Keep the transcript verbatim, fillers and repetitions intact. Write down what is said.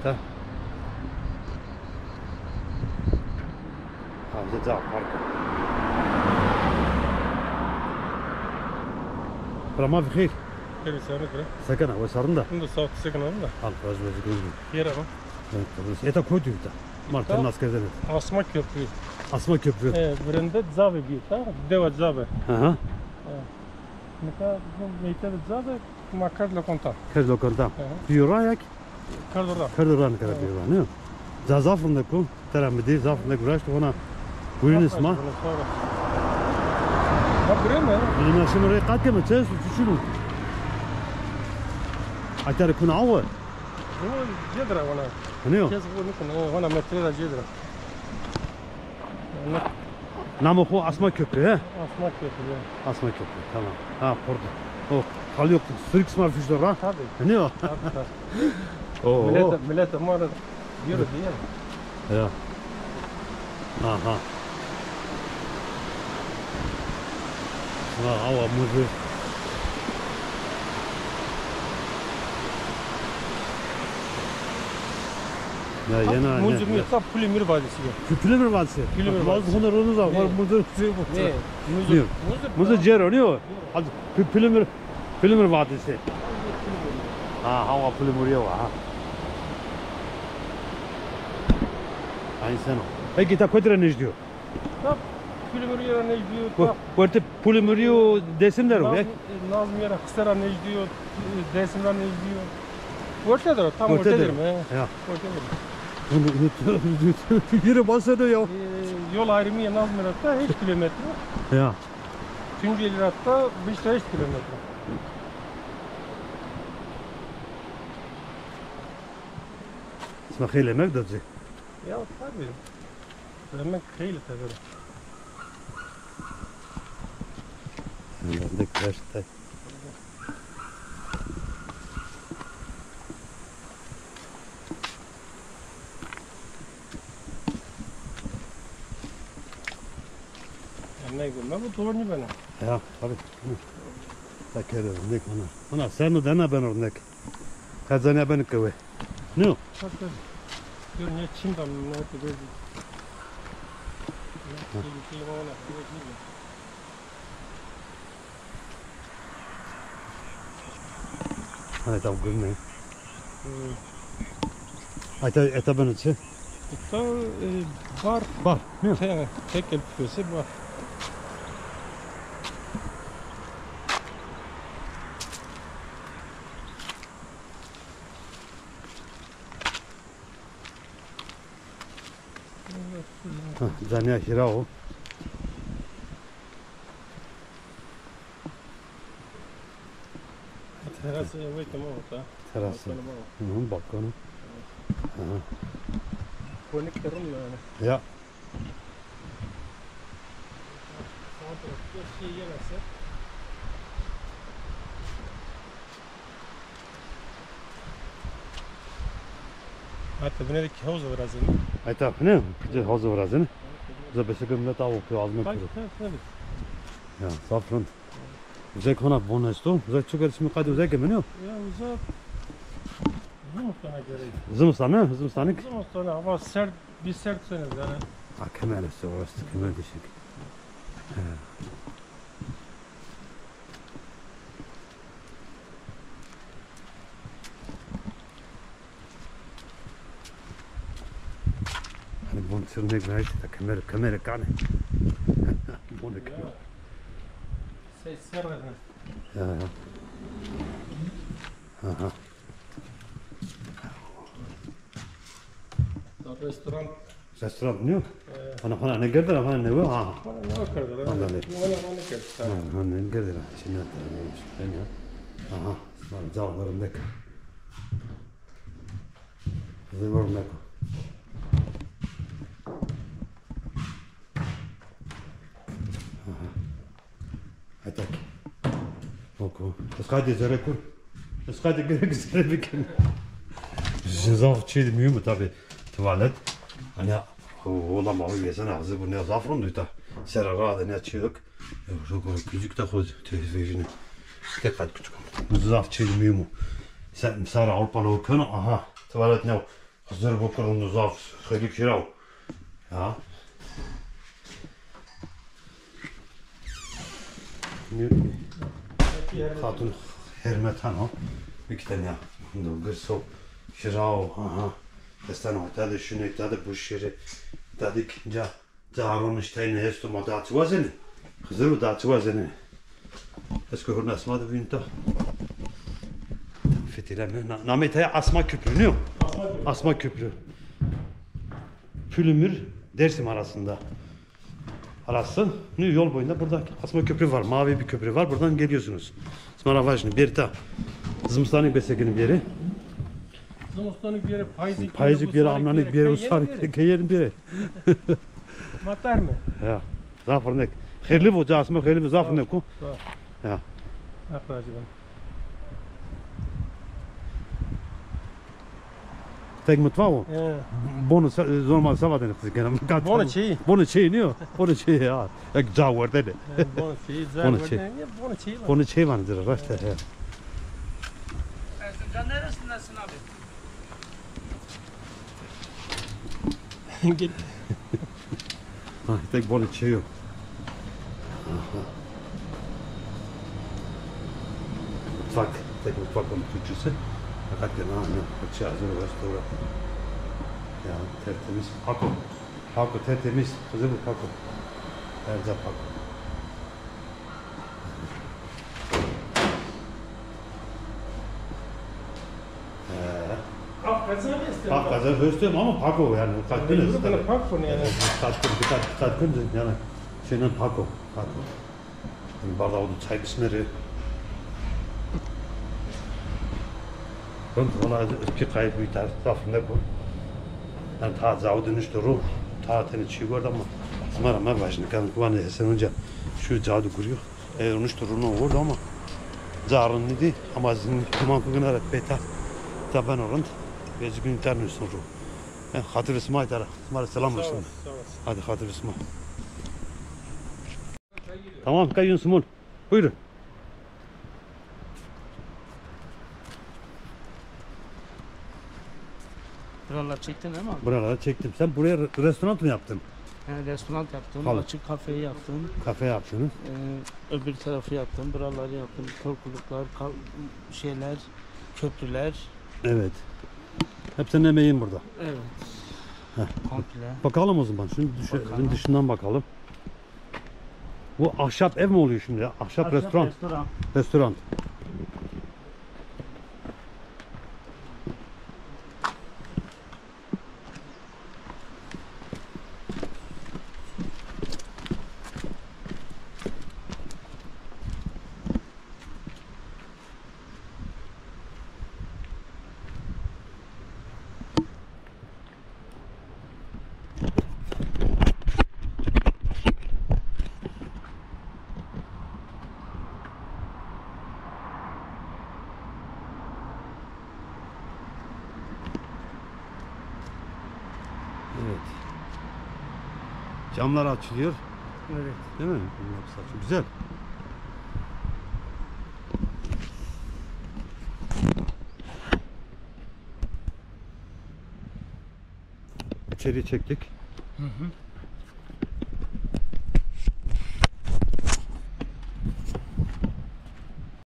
Ha. Ha, bize ca park. Bira, ma bi xeyr. Xeyr, sağ ol, bira. Sekena, we sarında. Bunu da saat sekena da. Al, razı olsun, gözüm. Yere bak. Evet, tabii. Eta kotü ta. Martın nas kerdene. Asma Köprü. Asma Köprü. E, virende Cabe bir, ta? Dewa Cabe. Hı hı. E. Nika bu meyte de Cabe, ma kerd lokonta. Kerd lokonta. Hı hı. Yura yak? Kerd orada. Kerd orada ne kadar bir var, ne? Za zaf rindek o. Tera mi dî, zaf rindek viraşt, ona gurîn isma. Ha, bireme. Bilmem, şimdi rey qat keme, çe su, çuçulu. Atar kun awe. Bu cedra ona. Ne o? Kes bu ne, ona metre de cedra. Namê xo Asma Köprü, he? Asma Köprü, ya. Asma Köprü, tamam. Ha, pardon. O, kalıyor, sürekli sıma fişte ra. Tabii. Ne o? Tabii, tabii. Oo. Millet, millet umarım yürü diye. Ya. Aha. Ha, awa muzur. Ya, yena, Muzur ya, mi ya. Ta Pulumur Vadisi ya. Pü-, Pulumur Vadisi. Pulumur Vadisi. Lazım, Hunor, Hunor, Ne? Muzur, Muzur. Ne? Muzur. Muzur. Muzur cero, ne o? Hadi, Pü-, Pulumur, Pulumur Vadisi. Ha, hawa Pulumur ya, ha. Aynı sen o. Peki, ta kotire nejdiyo? Ta Pulumurî ra nêjdîyo, ta Wertê Pulumurî û Dêsim der o, Nazm-, e? Nazmîye ra, Xise ra nêjdîyo, Dêsim ra nêjdîyo. Wertê der o, tam wertê der o, he. Ya. Wertê der o. Bunu, bunu, bunu, bunu, bunu, bunu, bunu, bunu, bunu, ya. E, yol ayrımı ya Nazmîye ra ta heşt kilometre. Ya. Tunceli ra ta vîst heşt kilometre. Sima xeylê mek de ci. Ya, tabii. Demek xeylê teber o. Demek gerçekten. Demek bu, bu doğru mu bana? Ya, tabii. Ta kere, ne kona. Ana, sen de ne ben örnek. Qezanya ben kewe. No. Tabii, tabii. Gör ne çim tam, ne yapıyor, gör. Hani tam gülme. Hmm. Ay, ta, eta ben çi? Ita, e, bar. Bar, ne? Te-, tekel piyesi bar. Ha, canya hira o. Terası evi tamam orta. Terası. Balkonu var. Hı hı, balkonu. Aha. Konik tarım yani. Ya. Sağ tarafta şey yemezse. Hatta bine de ki havuz virazını. Ay ta ne? Ki havuz virazını. Za beşe millet av okuyor, azme kuru. Tabii, tabii. Ya, zaf rind. Zek hona bon esto. Zek çok erişimi kaydı zek mi ne? Ya, uza zımustana gerek. Zımustana, zımustana. Zımustana, hava sert, bir sert sene yani. Ha, kemer üstü, orası kemer düşük. He. Hani bon sürmek verdi de kemer, kemer kane. Bon kemer. Ses serre. Ya, ya. Aha. Restoran. Restoran, ne? E. Hana, hana ne girdi, hana ne? Ha. Hana ne girdi? Hana ne? Hana, hana ne girdi? Ha, hana ne girdi? Şimdi ne? Aha. Var, cevaplarım ne? Zıvır ne? Aha. Etek. Oku. Ez qaytê zere kur. Ez qaytê gerek zere bikin. Zaf çî mühim tabi. Tuvalet. Hani ola mavi yesen ağzı bu ne zaf rondu ta. Sera ra da ne çi yok. Yok, yok, küçük de koy televizyon. Dikkat küçük. Zaf çî mühim. Sen sara Avrupalı okunu, aha. Tuvalet ne? Xizir bo kirin zaf xeylî kiraw. Ya. Xatun hermetan o. Bikten ya. Ndo girso kiraw. Aha. Destan o. Tade şune, tade buşire. Tade kinca. Ca roniştayne esto ma da çi wazenê? Xizir û da çi wazenê? Ez ke hurna sima de vînta. Fitîle mi? Na-, namê te Asma Köprü, ne o? Asma Köprü. Asma Köprü. Pülümür, Dersim arasında. Arası. Ne yol boyunda burada Asma Köprü var. Mavi bir köprü var. Buradan geliyorsunuz. Sima ra vajîne, bêrî ta. Zimistanî besekîne bêrî. Zimistanî bêrî, payîzî Payîzî bêrî, amnanî bêrî, usarî keyên bêrî. Matar mi? Ya. Zaf rind. Xêrlî bo, ca Asma xêrlî bo, zaf rind o. Ya. Haq razî bo. Tek mutfak o. He. Bonê se-, normal seba de qizî kena. Bonê çêyî. Bonê çêyî nîyo? Bonê çêyî ya. Ek ca werdene. He, bonê çêyî, ca werdene. Bonê çêyî. Bonê çêyî vanê ci ra, raşt e, he. Erzincan neresindensin abi? Gel. Ha, tek bonê çêyo. Aha. Mutfak, tek mutfak onun Türkçesi. Fakat ya, ha, ne, fırça hazır, restoran. Ya, tertemiz. Pako. Pako, tertemiz. Kızı bu pako. Her ca pako. He. Af qezen estê. Af qezen estê ama pak o yani. Diqet kîn. Pak o yani. Diqet kîn, diqet, diqet kîn yani. Şeyden pak o. Pak o. Yani bardağı da çay bismeri. Ben valla eski kayıp bir tarz lafında bu. Yani ta cavudun işte ruh. Ta teni çiğ gördü ama. Mara ma vajin kan kuanı Esen Hoca şu cavdu kuruyor. E, rûnişto rûno word ama ca rind nîdî ama ez guman ku gina ra pê ta, ta beno rind. Vêcî gunî ta nusno rû. E, xatir sima tera. Sima ra selam olsun. Sağ ol, sağ ol. Hadi xatir sima. Tamam, kay Yunus Mol. Buyurun. Buraları çektin değil mi abi? Buraları çektim. Sen buraya re-, restoran mı yaptın? Yani restoran yaptım, Halı. Açık kafeyi yaptım. Kafe yaptınız. Ee, öbür tarafı yaptım, buraları yaptım. Korkuluklar, ka-, şeyler, köprüler. Evet. Hepsinin emeğin burada. Evet. Heh. Komple. Bakalım o zaman. Şimdi düşe-, Bakalım. Şimdi dışından bakalım. Bu ahşap ev mi oluyor şimdi ya? Ahşap Ahşap restoran. Restoran. Restoran. Evet. Camlar açılıyor. Evet. Değil mi? Bunlar güzel. İçeri çektik. Hı hı.